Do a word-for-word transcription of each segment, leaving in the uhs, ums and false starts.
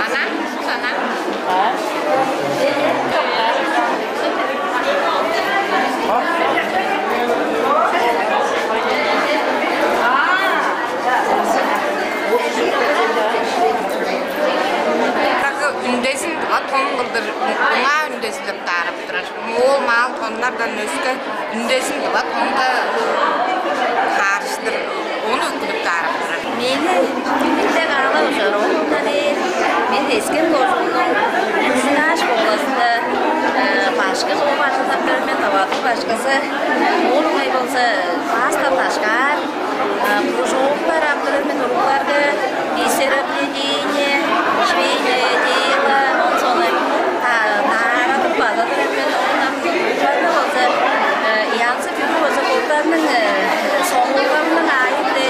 Анаа, анаа. Үндезин тыва тон кылдыр, ыңаа үндезилеп даарап турар. Моол маал тоннардан өске үндезин тыва тонга хаарыштыр, ону үткүлүп даарап турар. Мени билдек аалап ужар оолумда дээр, мен Тес-Хем кожууннуң Кызыл-Даа школазында, э, башкы кылып ажылдап турар мен, тавадыр башкызы. Ол ыңай болза, пастан башкаар, э, кружоктар ап турар мен уругларга, бисероплетение, швейное дело, оон соонда та-, таарадып база турар мен. Оон ам уругларга болза, э, янзы бүгү болза боттарының, э, соңгуларының аайы-биле,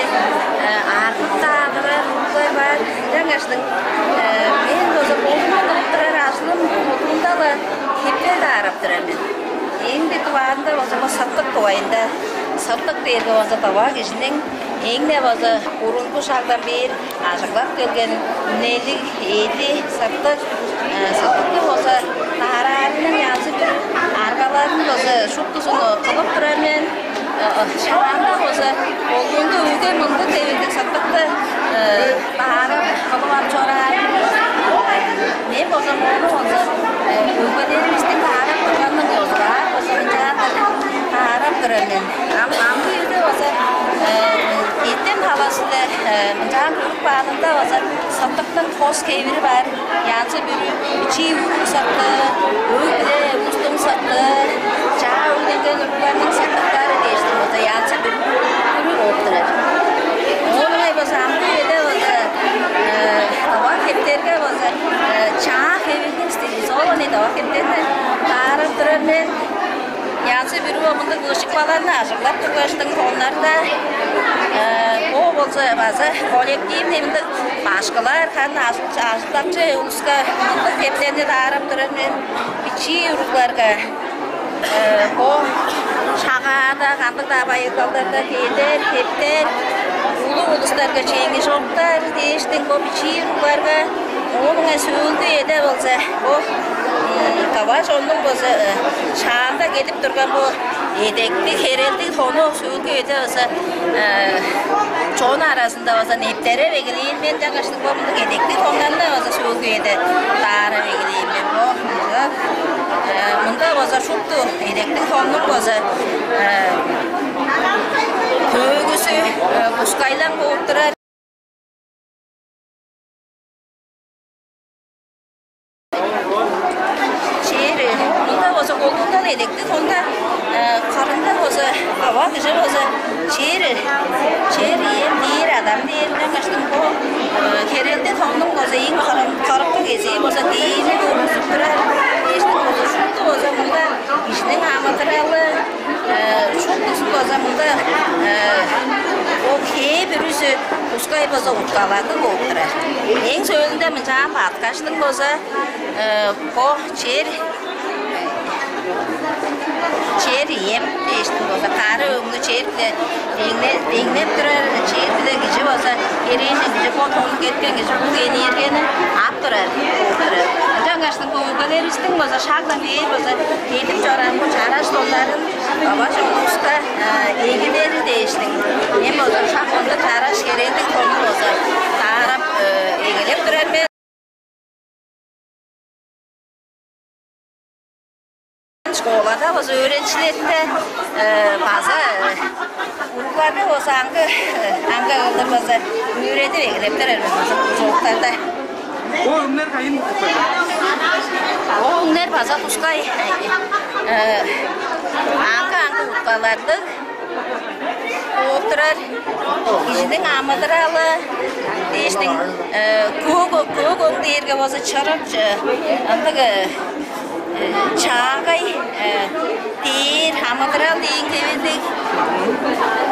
э, аргып-даа турар уруглар бар. Ынчангаштың, э, мен болза бодумнуң кылып турар ажылым, бодумда-ла хептер даарап турар мен. Эң бир дугаарында болза бо сыртык дугайында. Сыртык дээрге болза тыва кижиниң эң-не болза бурунгу шагдан бээр ажыглап келген үнелиг, эъди, сыртык, э, сыртыкты болза даараарының янзы-бүрү аргаларын болза шуптузун кылып турар мен. Э, шаанда болза болгунду, өге-мындыг девирлиг сыртыкты, э, даарап кылып ап чораан. Мен болза мону болза, э, өгбелеривистиң даарап турганын ёзугаар болза ынчаандыр даарап турар мен. Ам, амгы үеде болза, э, эртем талазы-биле, э, мынчаан көрүп каанымда болза, сыртыктың хос хевири бар. Янзы-бүрү бичии уруг сыртык, өг-бүле улустуң сыртык, чаа өгленген уругларның сыртыктары дээштиң болза, янзы-бүрү болуп турар. Оон ыңай болза, амгы үеде болза, э, тыва хептерге болза, э, чаа хевирниң стилизованный тыва хептерни даарап турар мен. Янзы-бүрү мындыг вышивкаларны ажыглап тургаштың, тоннарда, э, бо болза база коллективный мындыг башкылар, харын ажыл-, ажылдакчы улуска мындыг хептерни даарап турар мен. Бичии уругларга, э, бо Шагаада, кандыг-даа байырлалдарда киирер хептер, улуг улустарга чеңи чоктар дээштиң, бо бичии уругларга. Оон ыңай сөөлгү үеде болза, бо, м, тыва чоннуң болза, э, шаанда кедип турган бо эдектиг, херелдиг тону сөөлгү үеде болза, э, чон аразында болза нептереп эгелээн мен, ынчангаштың бо мындыг эдектиг тоннарны болза сөөлгү үеде даарап эгелээн мен. Бо мынча, э, мында болза шупту эдектиг тоннуң болза, э, төөгүзү, э, бускайлаң бооп турар. Чээр, мында болза колдуунда-ла эдектиг тонда, э, кырында болза, ава кижи болза, чээр, чээр ием дээр, адам дээр, ынчангаштың бо, э, херелдиг тоннуң болза эң кырын, кырыкы кезии болза, дээни көргүзүп турар. Дээштиң болза, шупту болза мында кижиниң амыдыралы, э, шуптузун болза мында, э, ол хээ бүрүзү тускай болза уткаларлыг бооп турар. Эң сөөлүнде мынчаан бадыткаштың болза, э, бо чер, чер ием дээштиң болза, кары өңнү чер-биле деңне-, деңнеп турар, чер-биле кижи болза, херээжен кижи, бо тонну кеткен кижи бо кээни эргени ап турар, ап турар. Ынчангаштың бо өгбелеривистиң болза, шагдан бээр болза, кедип чораан бо чараш тоннарын бо чонувуска, э, эгелээри дээштиң. Мен болза шак мындыг чараш херелдиг тонну болза даарап, э, эгелеп турар мен. Школада болза өөреникчилеринде, э, база, э, уругларга болза аңгы, э, аңгы кылдыр болза өөредип эгелеп турар мен база кружоктарда. Ол үңнер кайын? Ол үңнер база тускай, э, аңгы-аңгы уткаларлыг бооп турар. Кижиниң амыдыралы дээштиң, э, көк, көк өң дээрге болза чырык, э, ындыг, э, чаагай, э, дээр, амыдырал дээн хевирлиг.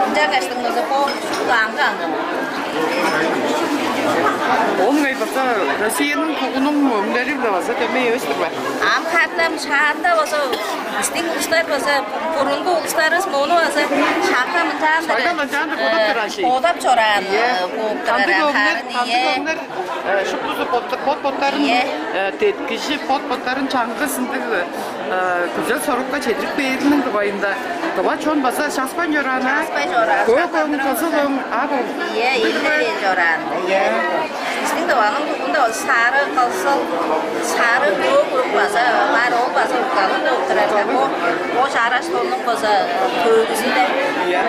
Ынчангаштың болза бо аңгы-аңгы. Оон ыңай база Россияның тугунуң өңнери-биле база дөмей эвес-тир бе? Ам хардам шаанда база бистиң улустар база, бурунгу улустарывыс мону база шака мынчаандыр, шака мынчаандыр бодап турар ши. Бодап чораан. Ийе. Болуп турар. Кандыг өңнер, харын, кандыг, ийе, өңнер, э, шуптузу бот-боттарын, ийе, э, деткижи, бот-боттарын чаңгыс ындыг, э, күзел-сорукка чедирип бээриниң дугайында тыва чон база часпайн чораан, а? Часпайн чораан. Көк өң, кызыл өң, ак өң. Ийе, эндер чораан. Ийе. Бистиң Тываның дугунда ол сары, кызыл, сары, көк өң база бар, ол база уткалыг болуп турар. Бо, бо чараш тоннуң база төөгүзүнде. Ийе.